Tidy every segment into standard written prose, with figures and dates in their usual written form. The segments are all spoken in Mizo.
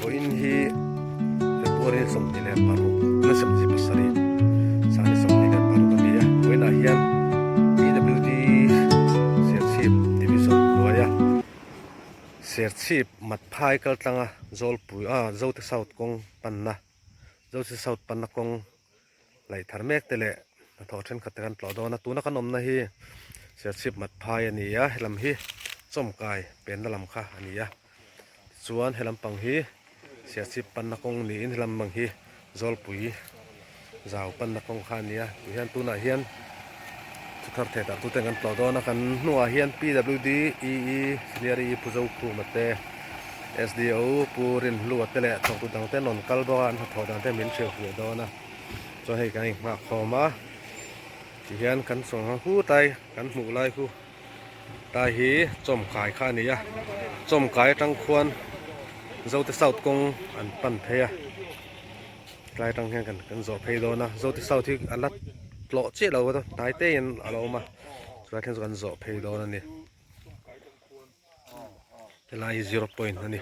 Vawiin hi February ni 26 ni 27 sang ni 26 a ni a, vawiinah hian PWD Serchhip Division hnuaia Serchhip Matphai kaltlanga Zawlpui ah Zote South kawng panna Zote South panna kawng laih thar mek te leh hnathawh thenkhat te kan tlawh dawn a tuna kan awmna hi Serchhip Matphai a ni a helam hi Chawmkai penna lam kha a ni a tichuan helam pang hi Serchhip panna kawng niin helam pang hi Zawlpui zau panna kawng kha a ni a tih hian tunah hian thu thar theh dah tute kan tlawh dawn a kan hnuah hian PWD EE Senior EE Pu Zokhuma te SDO Pu Rinhlua te leh thawktu dang te an rawn kal bawk a an hnathawh dan te min hrilhfiah dawn a chuan hei kan inghah khawm a tihian kan sawng hu tai kan hmuh lai khu tai hi chawmkai kha a ni a chawmkai atang khuan Zote South kawng an pan phei a tlai atang hian kan kan zawh phei dawn a Zote South hi a la tlawh chiah lo a hnai te in a lo awm a chulai thleng chu kan zawh phei dawn a ni. Helai hi zero point a ni.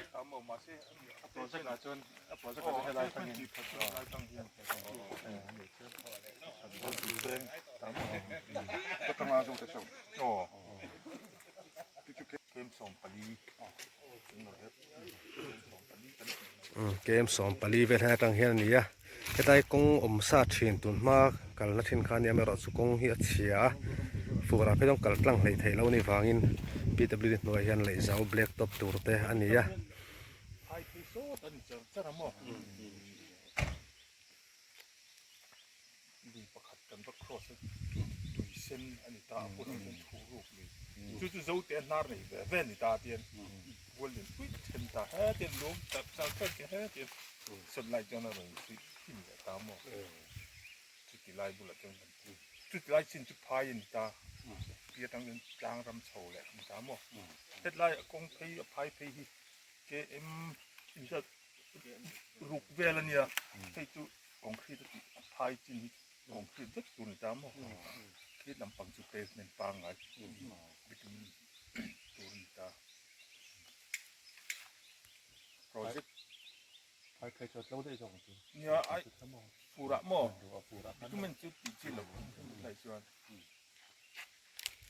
Kem 14 vel helai atang hian a ni a hetlai kawng awm sa thin tun hma kalna thin kha a nia amaherawhchu kawng hi a chhia a fur ah phei chuan kal tlang hleih theih loh a nih vangin PWD hnuaiah hian laih zau black top tur te a ni a. Lui pakhat kan va cross a tui sen a ni ta a hmunah chuan thu ruk lui chu chu zote a hnar nei ve ve a ni ta tian bual lian pui then ta hetian lum tak chang chang te hetian sawt lai chuan a rawn suih hlim leh ta maw chuti lai bulah chuan kan chuti lai chin chu phai a ni ta pi atang chuan tlang ram chho leh a ni ta maw hetlai a kawng phei a phai phei hi km inzat ruk vel a nia hei chu concrete a tih a phai chin hi concrete vek tur a ni ta maw khi lampang chu pavement pangngai bitumen tur a ni ta project phai phei chu a tlo daih zawk ang chu nia ai furah maw bitumen chu tih chi loh lai chuan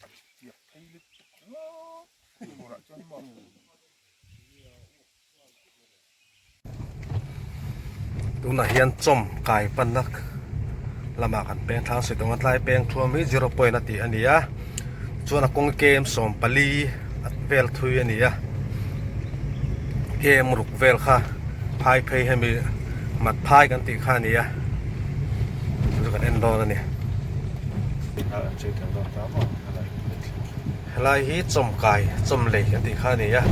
a chiak phei lutuk ringawt furah chuan maw. Tunah hian chawm kai panna lamah kan peng thlang si tawng a tlai peng thuam hi zero point a tih a ni a chuan a kawng kem 14 a vel thui a ni a kem ruk vel kha phai phei hemi mat phai kan tih kha a ni a chu kan en dawn a ni. Helai hi chawmkai chawmlei kan tih kha a ni a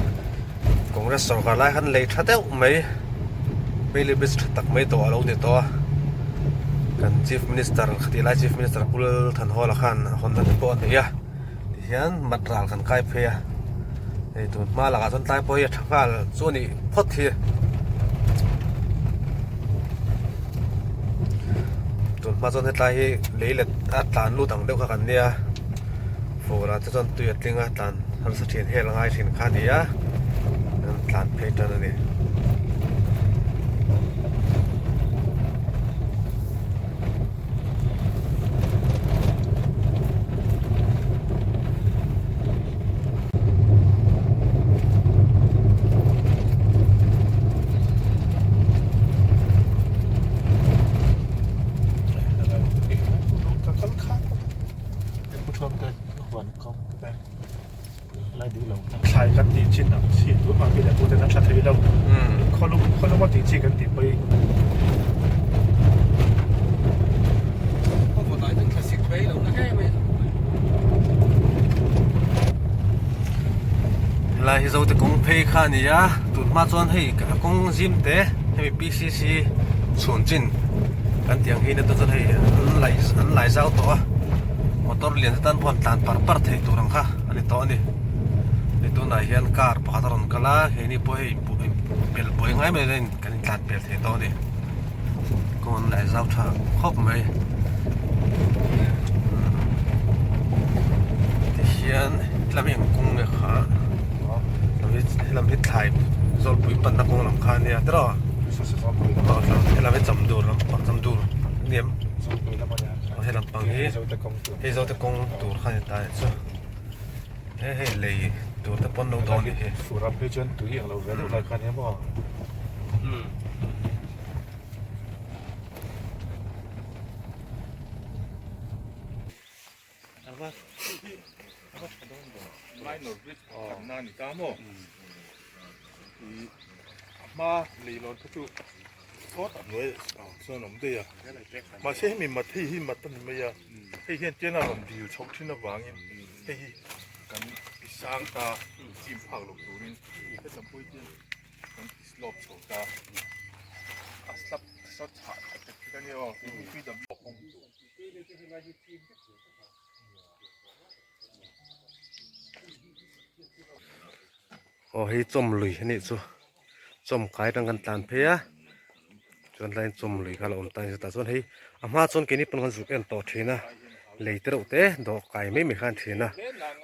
Congress sorkar lai khan lei tha deuh mai Bailey bridge tha tak mai tawh a lo ni tawh a kan chief minister khatih lai chief minister Pu Lalthanhawla khan a hawn na te pawh a nei a tihian mat ral kan kai phei a hei tun hma lakah chuan tlai pawh hi a tha nghal chu a nih phawt hi tun hma chuan hetlai hi lei let a tlan lut ang deuh kha kan nia. Fur ah te chuan tui a tling a tlan harsa thin hel a ngai thin kha a ni a an tlan phei tan a ni. Thlai kan tih chin ang chi tun hma khi leh tute kan hla thei lo khawlum khawlum a tih chi kan tih pawh Helai hi Zote kawng phei kha a ni a tun hma chuan hei a kawng zim te hemi P_C_C chhun chin kan tih ang hi na chuan hei an lai an lai zau tawh a motor lian te tan pawh an tlan par par thei tur ang kha a ni tawh a ni hei tunah hian car pakhat a rawn kal a keini pawh hei pel buai ngai mai in kan intlan pel thei tawh a ni kawng an lai zau tha khawp mai tihian helam hi eng kawng nge kha helam hi thlai. Zawlpui panna kawng lam kha ania tiraw helam hi Chamdur lampang Chamdur a ni em he lampang hi hei Zote kawng tur kha a ni ta a nih chu he hei lei tur te pawn lo dawn a nih hi. Fur ram phei chuan tui ang lo ve deuh lai kha a nia maw. Minor bridge pakhat na ni ta maw i a hma leilawn kha chu sawtah hnuai ah chuan a awm daih a mahse hemi mat hei hi mat a ni mai a hei hian chen a rawn dil chhoh thin avangin hei hi kan ti sang ta chim phak loh turin heta pawh hian kan ti slope chho ta a slap saw chhah khat tak a nia aw PW. Aw hei chawm lui a nih chu chawm kai atang kan tlan phei a chuan tlaiin chawm lui kha a lo awm ta a ni chutah chuan hei a hma chuan keini pawn kan zuk en tawh thin a lei te reuh te dawh kai mai mai kha a ni thin a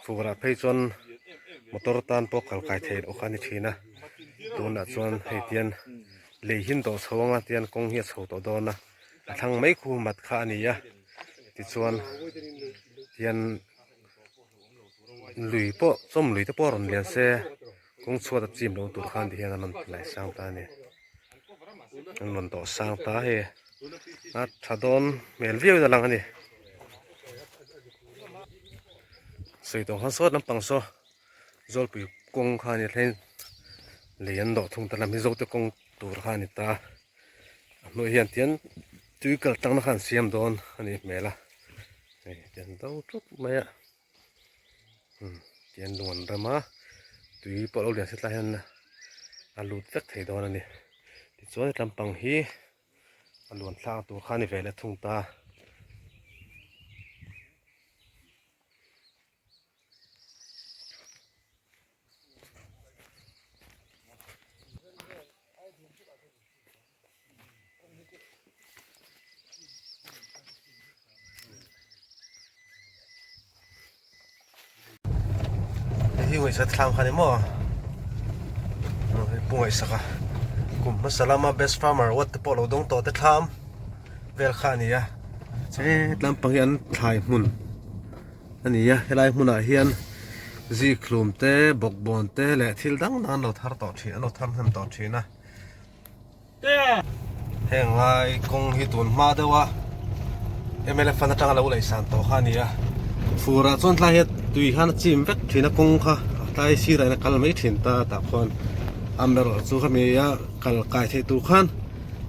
furah phei chuan motor tan pawh kal kai theih loh kha a ni thin a tunah chuan hei tian lei hi an dawh chho ang a tian kawng hi a chho tawh dawn a. A thlang mai khu mat kha a ni a tichuan hian lui pawh chawm lui te pawh a rawn lian se kawng chhuat a chim lo tur khan ti hian an rawn lai sang ta a ni an rawn dawh sang ta hei a tha dawn hmel viau in a lang a ni sawi tawh khan sawt lampang saw zawlpui kawng kha a ni thleng lei an dawh thung ta lam hi zote kawng tur kha a ni ta. A hnuai hian tian tui kal tangna kha an siam dawn a nih hmel a hei tian do ṭup mai a umm tian lung an rem a tui pawh lo lian se tlai hian a lut vek thei dawn a ni tichuan he tlampang hi a luan thlak tur kha a ni ve leh thung ta. Hei hi ngaihsak thlam kha ni maw hei pu ngaihsak a kum hmasa lama best farmer award te pawh lo dawng tawh te thlam vel kha a ni a he tlampang hi an thlai hmun a ni a helai hmunah hian zikhlum te bawkbawn te leh thil dang dang an lo thar tawh thin an lo thar hnem tawh thin a heng lai kawng hi tun hma deuh a mla fund atanga lo laih san tawh kha a ni a fur ah chuan tlai hian tui khan a chim vek thin a kawng kha a tlai sirah hian a kal mai thin ta tah khuan amaherawh chu khami a kal kai theih tur khan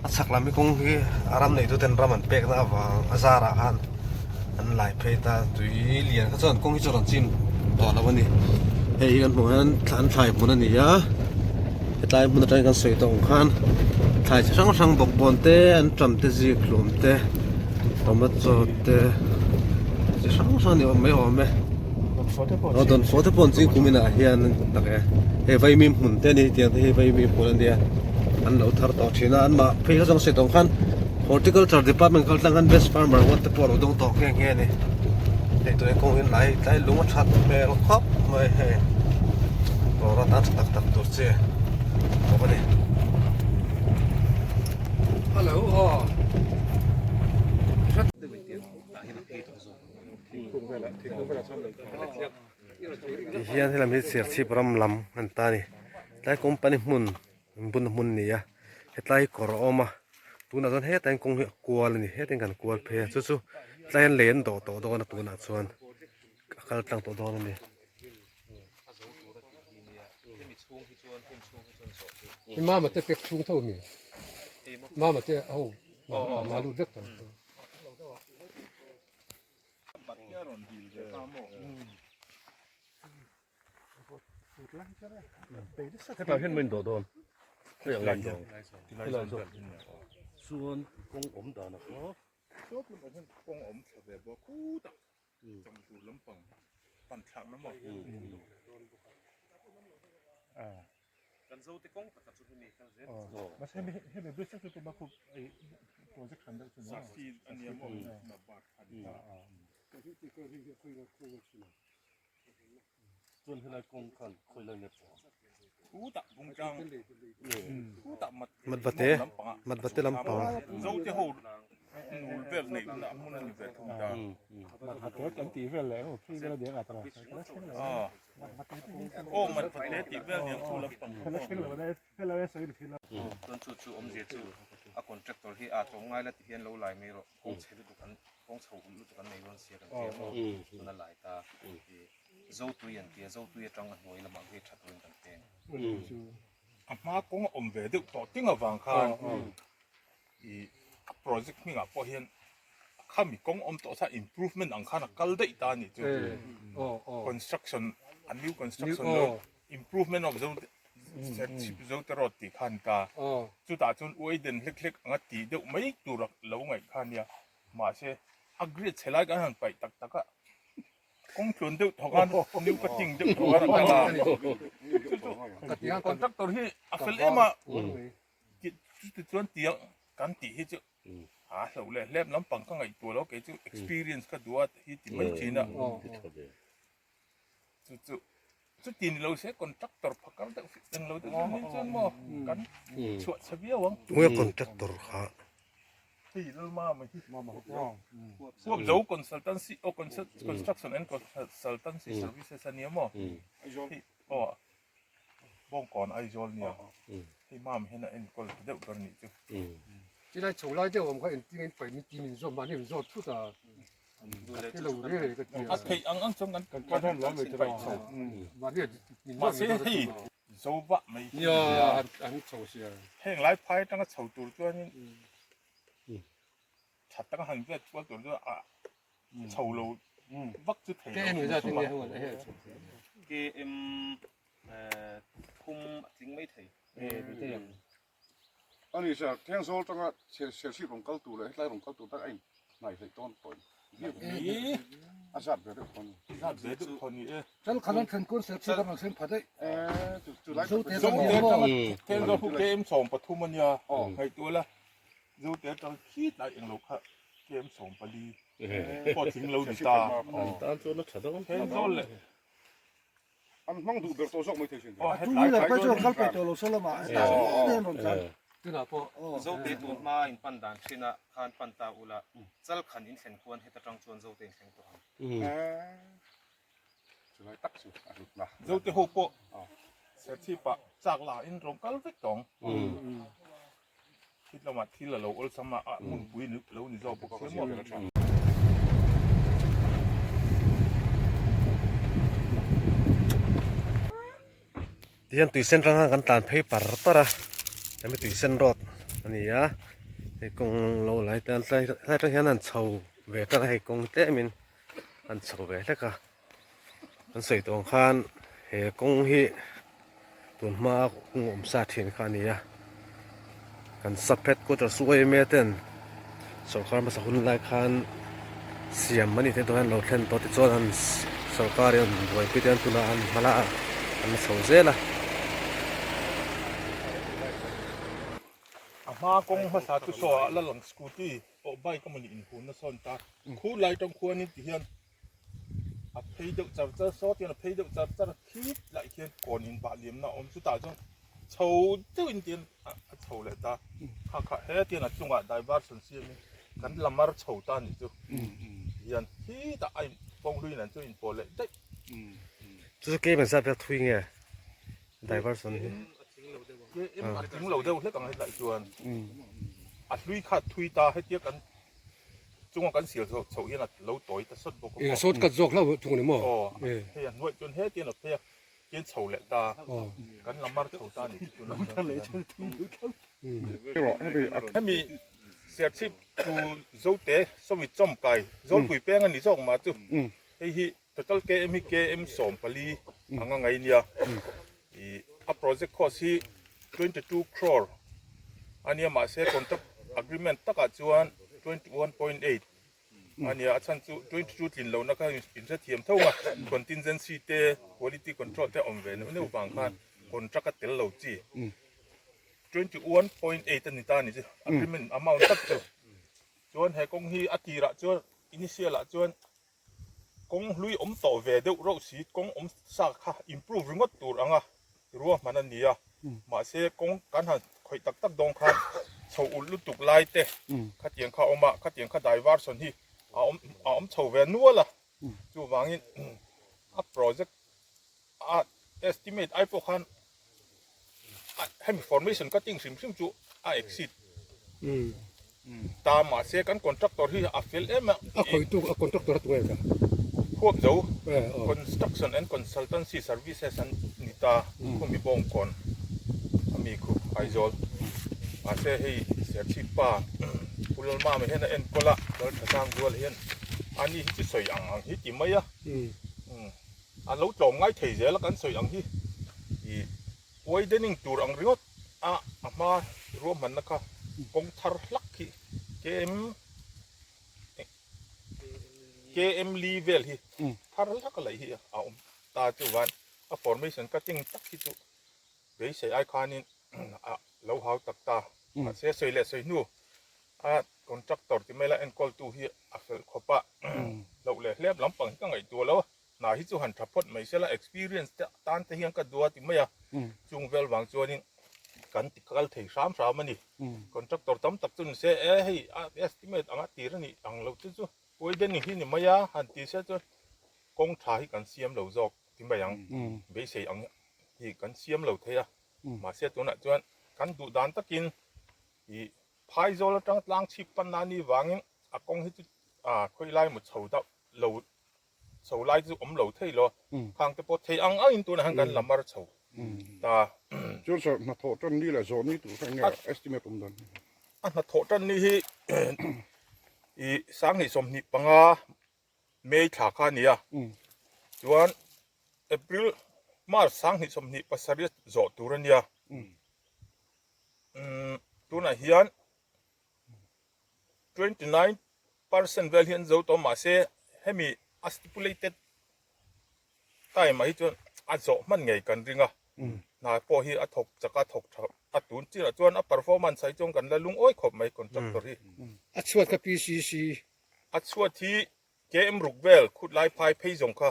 a chhak lam hi kawng hi a ram nei tuten ram an pek na avang a zarah khan an lai phei ta tui lian kha chuan kawng hi chu a rawn chim tawh lo a ni hei hi kan hmuh hian an thlai hmun a ni a hetlai hmun atangin kan sawi tawh ang khan thlai chi hrang hrang bawkbawn te an ṭam te zik hlum te tomato te chi hrang hrang ni awm mai awm e aw dawnfawh te pawh an ching kum inah hian tak e hei vaimim hmun te a ni tiang te hi vaimim hmun a nia an lo thar tawh thin a anmah phei kha zawng sawi tawh ang khan horticulture department kal tlang khan best farmer award te pawh a lo dawng tawh nghe nghe a ni hei tunah kawng hi lai tlai lung a that hmel khawp mai hei dawr atan tha tak tak tur chi bawk a ni. Hello aw. Ti hian helam hi Serchhip ram lam an ta a ni tlai company hmun bun hmun a ni a hetlai hi kawr a awm a tunah chuan hetah hian kawng hi a kual a ni hetin kan kual phei a chu chu tlai hian lei an dawh tawh dawn a tunah chuan a kal tlang tawh dawn a ni. Mama te pek chhung tho mi mama te ho ma lut vek tawh. Hetah hian main dawh dawn hei ang in dawh helai zawk chuan kawng awm dan a kha kawng awm thla ve bawk khutah chawmtur lampang pan thlak lam a Kan zote kawng taka chu hemi kal zel Mahse hemi hemi bridge chu tuma khu ei project hran deuh chu ni a. Safety a nia maw na bar kha ni ta. Chuan helai kawng khan khawi lai nge pawh Khutah Bungtlang khutah mat Matvate Matvate lampang Zote ho nul vel nei hunah hmun a ni ve thung ta. Matvate kan tih vel leh emaw phei vel a deng a tawh a. Aw Matvate tih vel niang chu lampang Chuan chu chu awmzia chu a contractor hi a tlawm ngai la ti hian lo lai mai rawh kawng chhe lutuk an kawng chho ulh lutuk an nei dawn sia kan tia maw tuna lai ta i Zotui an tia Zotui atang a hnuai lamah gate tha turin kan peng. A hma kawng a awm ve deuh tawh ting avang khan i a project hmingah pawh hian khami kawng awm tawh sa improvement ang khan a kal daih ta a nih chu. Construction a new construction lo improvement of Zote Serchhip Zote road tih khan ta chutah chuan uaiden hlek hlek anga tih deuh mai tur a lo ngaih kha a nia mahse a grade chhe lai kan han paih tak tak a kawng tluan deuh thawk a new cutting deuh thawk a kal a chu chu contractor hi a fel em a chutichuan tiang kan tih hi chu a hloh leh hlep lampang ka ngaihtuah lo kei chu experience ka duh a hi ti mai thin a chu chu chuti ni lo se contractor phakar deuh eng lo deuh ni chuan maw kan chhuah chhe viau ang. Tunge contractor kha? Hei Lalmama hi Huap zo consultancy aw construction and consultancy services a nia maw? Hei aw Bawngkawn Aizawl nia hei Mama hian a enkawl ta deuh ber nih chu. Chilai chho lai deuh awm kha engtin in paih min ti min zawt mahni min zawt thut a ka lo ri rei ka ti a. A theih ang ang chuan kan paih chho. Mahse hei zo vah mai hi a nia. An chho sia. Heng lai phai atanga chho tur chuanin tha taka han vet kual tur chu a chho lo vak chu thei lo. KM thum a tling mai thei. Ani sir, Thenzawl tanga Serchhip rawn kal tur leh hetlai rawn kal tur tak a in hnaih hleih dawn tawh em? A zat ve deuh thaw ni. Zat ve deuh thaw ni e. Chal khan an thlen kuan Serchhip a rawn thlen pha daih. Zote atanga Thenzawl khu KM 13 a nia, ngaihtuah la Zote atanga khitlai englo kha KM 14 pawh tling lo ni ta. An tan chuan a tha dawn. Thenzawl leh An hmang duh ber tawh zawk mai thei sin. Aw hetlai Two wheeler phei chuan kal peih tawh lo saw lamah hetah hian rawn tlan. Tunah pawh Zote tun hma in pan dan thin a khan pan ta ula chal khan in thlen khuan heta tang chuan Zote in thleng tawh ang. Chulai tak chu a hlut na. Zote ho pawh Serchhip ah chak lah in rawn kal vek tawng. Thil lamah thil a lo awlsam a, a hmunpui lo ni zawk bawk sia maw. Tihian tuisen ranga kan tlan phei par par a hemi tuisen road a ni a hei kawng lo lai te tlai atang hian an chho ve tan a hei kawng tlemin an chho ve hlek a an sawi tawh ang khan he kawng hi tun hma a kawng awm sa thin kha a ni a kan sub headquarter chu yma ten sorkar hmasa hun lai khan siam a nih theih dawn hian lo thlen tawh tichuan an sorkar in an buaipui te an tunah an hma la a an la chho zel a. A hma kawng hmasa chu saw ah la lang scooty pawh bike amawni inhunna sawn ta khu lai tang khuanin tihian a phei deuh char char sawt hian a phei deuh char char a khit lai khian kawn in bah liamna a awm chutah chuan chho deuhin tihian a chho leh ta kha kha hetian a chungah diversion siamin kan la mar chho ta a nih chu hian khitah a in kawng hlui nen chu a inpawh leh daih. Chu chu kei ban zat vel thui nge diversion hi. A tling lo deuh hlek ang hetlai chuan a hlui kha thui ta hetia kan chunga kan sial chhoh hian a lo tawi ta sawt bawk a maw. Sawt kat zawk hlauh thung a ni maw? Aw, hei a hnuaih chuan hetian a phei a, tian chho leh ta, kan la mar chho ta a ni chu tunah chuan. Hemi Serchhip tu Zote sawmi chawmkai Zawlpui peng a ni zawk mah chu hei hi Total KM hi KM 14 anga ngai nia. I a project cost hi 22 crore a nia mahse contract agreement takah chuan 21.8 a nia a chhan chu 22 tlin lohna kha in hrethiam tho a contingency te quality control te a awm ve neuh neuh vang khan contract a tel lo chi 21.8 a ni ta a ni chu agreement amount tak chu chuan he kawng hi a tirah chuan initial ah chuan Kawng hlui awm tawh ve deuh reuh si, kawng awm sa kha improve ringawt tur anga Ruahman a ni a, mahse kawng kan han khawih tak tak dawn khan chho ulh lutuk lai te khatiang kha a awm a, khatiang kha diversion hi a awm a awm chho ve nual a, chuvangin a project a estimate ai pawh khan hemi formation cutting hrim hrim chu a exceed ta mahse kan contractor hi a fel em a. A khawihtu a contractor a tunge ka? Khuap zo construction and consultancy services an ni ta khumi bawngkawn a mi khu Aizawl mahse hei Serchhip pa Pu Lalmama hian a enkawl a Lalthasang Zuala hian ani hi chu sawi ang ang hi ti mai a a lo tlawm ngai thei zel a kan sawi ang hi ih widening tur ang ringawt a a hma ruahmanna kha kawng thar hlak hi KM KM li vel hi thar hlak a laih hi a awm ta chuan a formation cutting tak hi chu beisei ai khanin a lo hau tak ta mahse sawi leh sawi hnu a contractor ti mai la enkawl tu hi a fel khawp a loh leh hlep lampang hi ka ngaihtuah lo a hna hi chu han tha phawt mai sela experience te tan te hian ka dua ti mai a chung vel vang chuanin kan ti kal thei hram hram a ni contractor tam tak chu ni se e hei a estimate anga tir a nih ang lo chu chu Widening hi ni mai a han ti se chuan kawng tha hi kan siam lo zawk ti mai ang beisei ang hi kan siam lo thei a mahse tunah chuan kan duh dan takin ih phaizawl atang tlang chhip pan na ni vangin a kawng hi chu ah khawi lai maw chho deuh lo chho lai chu awm lo thei lo khang te pawh thei ang angin tunah hian kan la mar chho ta. Chuan sir hnathawh tan ni leh zawh ni tur kha eng nge estimate awm dan? A hnathawh tan ni hi ih sanghnih 25 May thla kha a ni a chuan April March 2027 zawh tur a nia tunah hian 29% vel hi an zo tawh mahse hemi a stipulated time ah hi chuan a zawh hman ngei kan ring a hna pawh hi a thawk chak a thawk tha a tun chinah chuan a performance ah hi chuan kan la lungawi khawp mai contractor hi. A chhuat kha PCC. A chhuat hi KM ruk vel khut lai phai phei zawng kha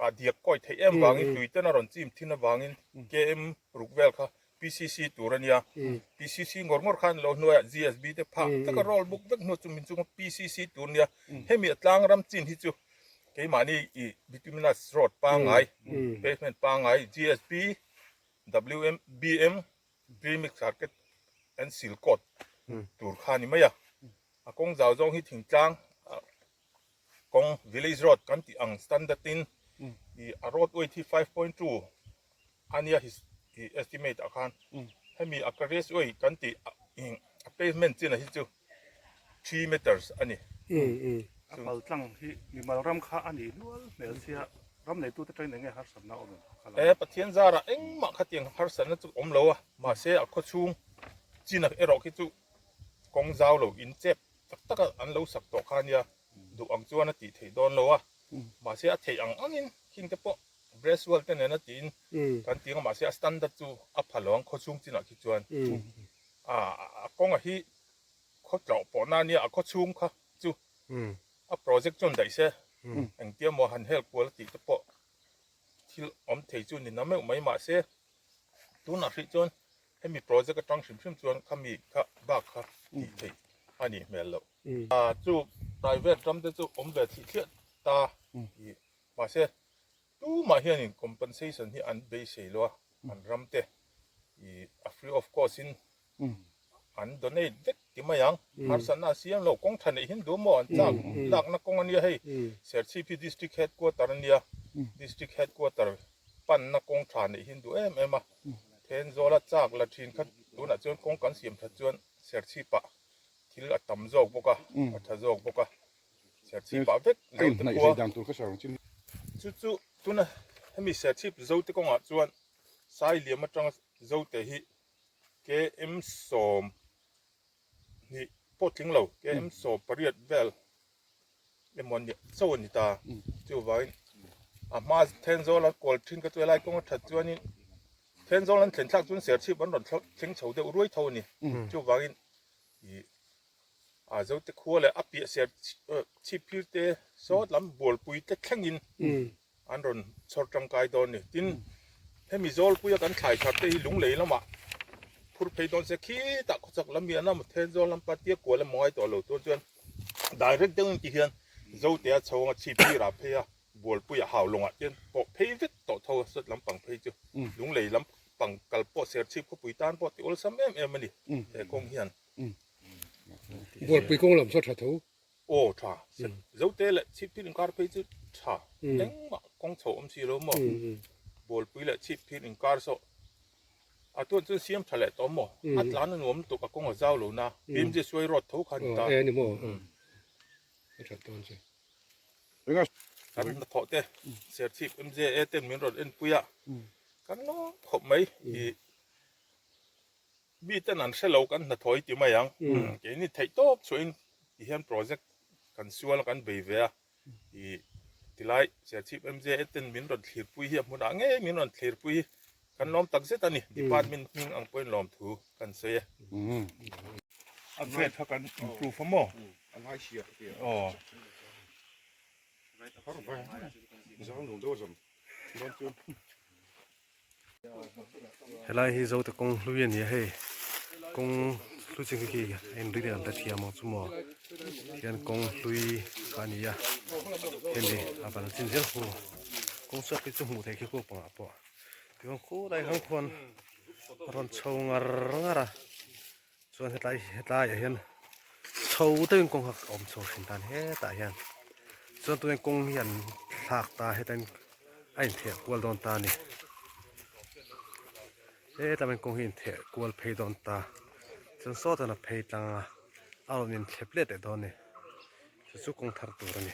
a diak kawi theih em vangin tui ten a rawn chim thin avangin KM ruk vel kha PCC tur a nia. PCC ngawr ngawr khan lo hnuaiah GSB te phah taka roll buk vek hnu chu min chunga PCC tur nia. Hemi a tlang ram chin hi chu keimahni i bituminous road pangngai pavement pangngai GSB WM BM premix circuit and seal coat tur kha a ni mai a. A kawng zau zawng hi thingtlang kawng village road kan tih ang standard in ih a road weight hi 5.2 a nia ih estimate ah khan hemi a carriage way kan tih ih a pavement chin ah hi chu 3 meters a ni. A kal tlang hi mimal ram kha a nih nual hmel sia ram neitu te tangin eng nge harsatna awm em kha lam. E Pathian zarah engmah khatiang harsatna chu awm lo a mahse a khawchhung chin ah erawh khi chu kawng zau lo in chep tak tak a an lo sak tawh kha ania duh ang chuan a tih theih dawn lo a mahse a theih ang angin khing te pawh breast wall te nena tiin kan ti ang a mahse a standard chu a pha lo ang khawchhung chinah khi chuan a a kawnga hi khaw tlawh pawh na ania a khawchhung kha chu a project chuan daih se engtia maw han help kual a tih te pawh thil awm thei chu ni na meuh mai mahse Tunah hrih chuan hemi project atang hrim hrim chuan khami kha bak kha tih theih a nih hmel loh. Chu private ram te chu awm ve thih thliah ta i mahse tumah hianin compensation hi an beisei lo a, an ram te i a free of cost in an donate vek ti mai ang. Harsatna a siam lo, kawng tha neih hin duh maw an chak lakna kawng a nia hei Serchhip hi district headquarter a nia, district headquarter panna kawng tha neih hin duh em em a, Thenzawl a chak la thin kha tunah chuan kawng kan siam that chuan Serchhip ah thil a tam zawk bawk a, a tha zawk bawk a, Serchhip ah vek Zote khua chu chu tuna hemi Serchhip Zote kawngah chuan Sailiam atanga Zote hi KM 20 pawh tling lo, KM 18 vel emaw ni cho a ni ta. Chuvangin a hma Thenzawl an kawl thin kha chu helai kawng a that chuanin Thenzawl an thlen thlak chuan Serchhip an rawn thleng chho deuh ruai tho a ni. Chuvangin ih a Zote khua leh a piah Serchhip phir te sawt lam Bualpui te thlengin an rawn chhawr tangkai dawn a ni. Tin. Hemi Zawlpuia kan thlai thar te hi lunglei lamah phur phei dawn se khitah khawchhak lam hian a Thenzawl lam patia kual emaw ngai tawh lo tur chuan direct deuhin ti hian Zotea chho anga chhip phirah phei a Bualpuia hau lawngah te pawh phei vek tawh tho a sawt lampang phei chu lunglei lampang kal pawh Serchhip khawpui tan pawh ti awlsam em em a ni he kawng hian. Bualpui kawng lam saw tha tho. Aw tha, Zote leh Chhipphir inkar phei chu tha engmah kawng chho awm si lo maw? Bualpui leh Chhipphir inkar saw a tuan chuan siam tha leh tawh maw? A tlan a nuam lutuk a kawng a zau lo na, BMJ Suai road tho kha a ni ta. Aw e ni maw? A that dawn che. Kan hnathawh te Serchhip MJA ten min rawn enpui a, kan lawm khawp mai i Mi ten an hre lo kan hnathawh i ti mai ang. Keini theih tawp chhuahin ti hian project kan sual a kan bei ve a. I tilai Serchhip MJA ten min rawn thlirpui hi a hmunah ngei min rawn thlirpui hi kan lawm tak zet a ni. Department hming ang pawhin lawmthu kan sawi e. A grade kha kan improve a maw? Aw. Helai hi Zote kawng hlui a ni a hei kawng hlui chi khi a inri te kan hre thiam ang chu maw hian kawng hlui kha a ni a hemi a ban chin zel khu kawng chhuak hi chu hmuh theih khi khu pangah pawh tichuan khulai hang khuan a rawn chho ngar ngar a chuan hetlai hetlaiah hian chho deuhin kawng kha a awm chho thin tan hetah hian chuan tunah kawng hi an thlak ta hetain a intheh kual dawn ta a ni hetlai hian kawng hi a intheh kual phei dawn ta chuan sawtah a phei tlang a a rawn inthlep let leh dawn a ni chu chu kawng thar tur a ni.